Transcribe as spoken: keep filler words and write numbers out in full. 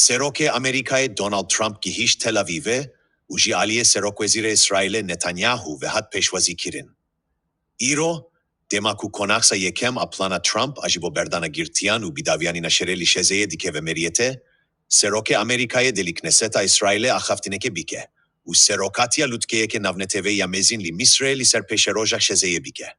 Serokê Amerîkayê Donald Trump gihîşt Tel Avîvê û ji aliyê Serokwezîrê Îsraîlê Netanyahu ve hat pêşwazîkirin. Îro, dema ku konaxa yekem a plana Trump a ji bo berdana girtiyan û bidaviyanîna şerê li Xezeyê dikeve meriyete, Serokê Amerîkayê dê li Kneseta Îsraîlê axaftinekê bike û serokatiya lûtkeyeke navneteweyî ya mezin li Misrê li ser pêşeroja Xezeyê bike.